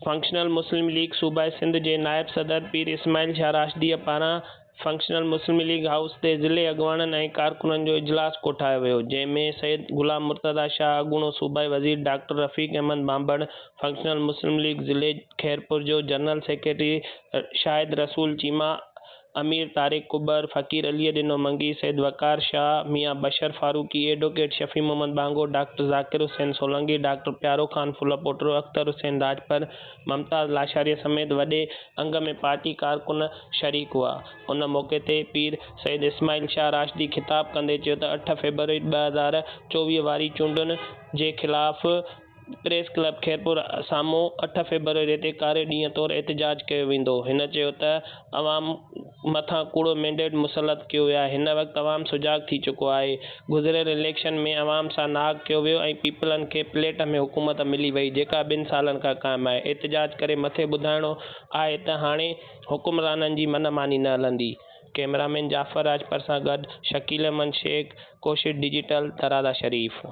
Functional مسلم league صوبائي سنڌ جي نائب صدر پير اسماعيل شاهه راشديء پاران فنڪشنل مسلم ليگ هائوس تي ضلعي اڳواڻن ۽ ڪارڪنن جو اجلاس ڪوٺايو ويو، جنهن ۾ سيد غلام مرتضيٰ شاهه، اڳوڻو صوبائي وزير doctor Rafiq Ahmed Bhanbhro, functional Muslim League ضلعي خيرپور جو جنرل سيڪريٽري شاهد رسول چيما، امير طارق ڪٻر، فقير علي ڏنو منگي، سيد وقار شاهه، ميان بشر فاروقي، ايڊووڪيٽ شفيع محمد ٻانگو، ڊاڪٽر ذاڪر حسين سولنگي، ڊاڪٽر پيارو خان ڦلپوٽو، اختر حسين راڄپر، ممتاز لاشاري سميت وڏي انگ ۾ پارٽي ڪارڪن شريڪ هئا. ان موقعي تي پير سيد اسماعيل شاهه راشدي خطاب ڪندي چيو ته اٺ فيبروري 2024 واري چونڊن جي خلاف پريس ڪلب خيرپور سامهون اٺ فيبروري تي ڪاري ڏينهن طور احتجاج ڪيو ويندو. هن چيو ته عوام مٿان ڪوڙو مينڊيٽ مسلط ڪيو ويو آهي، هن وقت عوام سجاڳ ٿي چڪو آهي، گذريل اليڪشن ۾ عوام سان ناحق ڪيو ويو ۽ پيپلن کي پليٽ ۾ حڪومت ملي وئي جيڪا ٻن سالن کان قائم آهي، احتجاج ڪري مٿي ٻڌائڻو آهي ته هاڻي حڪمرانن جي من ماني نه هلندي. ڪئميرامين جعفر راڄپر سان گڏ شڪيل احمد شيخ، ڪوشش ڊجيٽل، ترادا شريف.